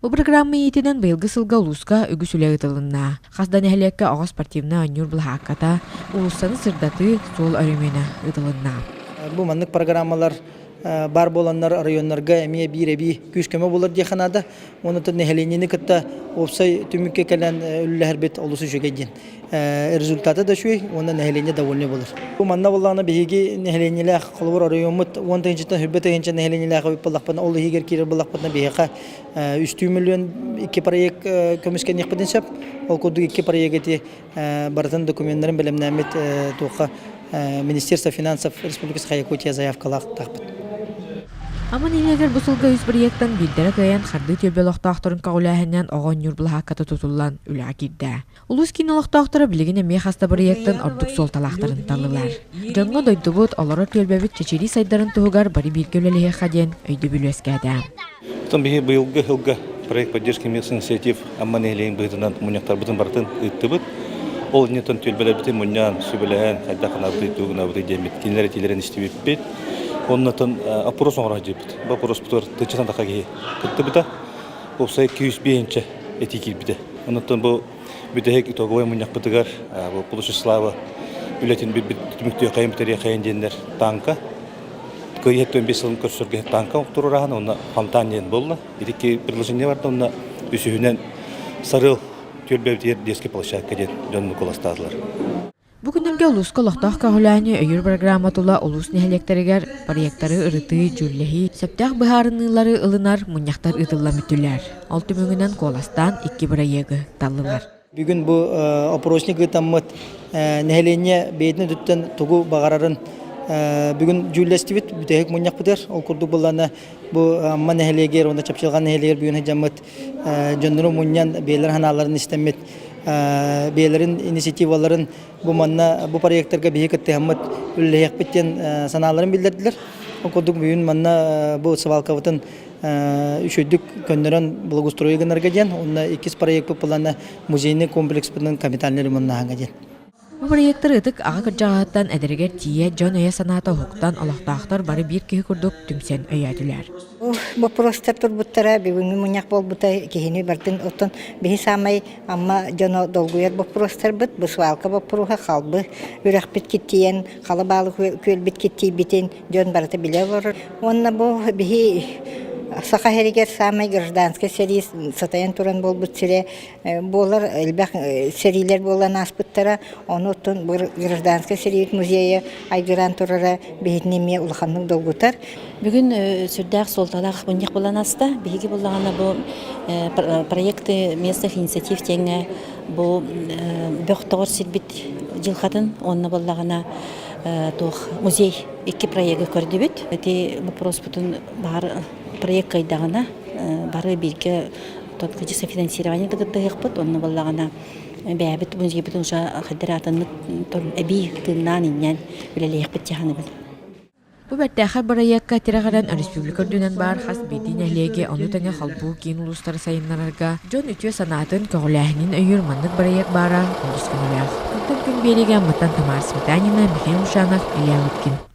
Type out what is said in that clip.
Бу программа иитинэн быйылгы сылга улууска үгүс үлэ ыытылынна. Хас да нэһилиэккэ оҕо спортивнай оонньуур былаһаакката, уулуссаны сырдатыы, суол өрөмүөнэ ыытылынна. Бу маннык программалар баар буоланнар районнарга эмиэ биир эбии күүс-көмө буолар диэххэ наада. Онон нэһилиэнньэни кытта уопсай түмүккэ кэлэн үлэлэһэрбит олус үчүгэй диэн. Результата да үчүгэй уонна нэһилиэнньэ довольный буолар. Бу манна буоллаҕына биһиги нэһилиэнньэлээх холобур оройуоммут 10 тыһыынчаттан 120 тыһыынча нэһилиэнньэлээх эбит буоллахпына ол иһигэр киирэр буоллахпытына биһиэхэ 3 миллион икки проект көмүскэниэхпитин сөп. Ол курдук икки проект ити барытын докуменнарын бэлэмнээммит туохха Министерство финансов Республики Саха-Якутия заявкалаахтаахпыт. Амма нэһилиэгэр бу сылга үс бырайыактан биирдэрэ кыайан хардыы түөлбэ олохтоохторун көҕүлээһининэн оҕо оонньуур былаһаакката тутуллан үлэҕэ киирдэ. Улуус киин олохтоохторо билигин эмиэ хас да бырайыактан ордук суолталаахтарын таллылар. Дьоҥҥо дойдубут, олорор түөлбэбит чэчирии сайдарын туһугар бары бииргэ үлэлэһиэххэ диэн өйдөбүл үөскээтэ. Оттон биһи быйылгы сылга проект поддержки местных инициатив Амма нэһилиэгин быһыытынан мунньахтарбытын барытын ыыттыбыт. Ол инниттэн түөлбэлэрбитин мунньан, сүбэлэһэн, хайдах гынабытый, тугу гынабытый диэммит кинилэр этиилэрин истибиппит. Оннотон опрос оҥоро сылдьыбыт. Бу опроспутугар тыынчатан таха киһи кыттыбыта. Уопсай 205 этии киирбитэ. Оннуттан бу бүтэһик итоговай мунньахпытыгар бу Площадь үлэтин түмүктүөххэйин бүтэриэххэйин диэннэр тааҥка кыайыы 75 сылын көрсөргө тааҥка туруораһан уонна фонтан диэн буолла. Ити предложение барда уонна үсүһүнэн Сарыал түөлбэбитигэр детскай площадка диэн дьонну куоластаатылар. Бу күннэргэ улууска олохтоох көҕүлээһини өйүүр программа тула улуус нэһилиэктэригэр проектары ырытыы, дьүүллэһии, сөптөөх быһаарыныылары ылынар мунньахтар ыытыллан бүттүлэр. Ол түмүгүнэн куоластаан икки бырайыагы таллылар. Бүгүн бу опросник ыытаммыт нэһилиэнньэ бэйэтин өттүттэн тугу баҕарарын бүгүн дьүүллэстибит бүтэһик мунньахпытыгар. Ол курдук былаана бу Амма нэһилиэгэр уонна Чапчылҕан нэһилиэгэр бүгүн сылдьаммыт дьоннору мунньан бэйэлэрин санааларын истэммит бэйэлэрин инициативаларын бу манна бу проектарга биһи кыттыһаммыт үлэлэһиэхпит диэн санааларын биллэрдилэр. Ол курдук бүгүн манна бу свалкабытын үчүгдүк көннөрөн благоустройу гынарга диэн, уонна иккис проекпыт былаана музейный комплекспытын капитальный ремоннаһанга диэн. Бу бырайыактар ытык аҕа кырдьаҕаһыттан эдэригэр тиийэ дьон өйө-санаата уһуктан, олохтоохтор бары биир киһи курдук түмсэн өйөөтүлэр. Боппуруостар турбуттара, бүгүҥҥү мунньах буолбута киһини барытын оттон биһи саамай Амма дьоно долгуйар боппуруостарбыт бу свалка боппуруоһа халбы үрэхпит киттийэн, хала-баалы күөлбүт киттийбитин дьон барыта билэ олорор. Уонна бу биһи Саха сиригэр саамай гражданскай сэрии сатайан туран буолбут сирэ буолар элбэх сэриилэр буолан ааспыттара. Ону оттон гражданскай сэриибит музейа айгыраан турара биһитини эмиэ улаханнык долгутар. Бүгүн сүрдээх суолталаах мунньах буолан ааста. Биһиги буллаҕына бу проекты местных инициатив диэҥҥэ бу бөх тоҕор сирбит дьылҕатын уонна буоллаҕына туох музей икки проегы көрдүбүт. Ити боппуруоспутун баар проект кыайдаҕына бары бииргэ Тот софинансирование да кыттыһыахпыт, онно буоллаҕына бэйэбит музейбытын уже федератыннык эбии тыыннаан инньээн үлэлиэхпит дьаһаныбын. Бу бэртээхэй бырайыакка тирэҕирэн республика үрдүнэн баар хас биирдии нэһилиэги, ону тэҥэ холбуу киин улуустары сайыннарарга дьон үтүө санаатын, көҕүлээһинин өйүүр маннык бырайыак баара олус көмөлөөх. Күнтэн күн биэриигэ Амматтан Тамара Сметанина, Михаил Ушанов, Илья Лыткин.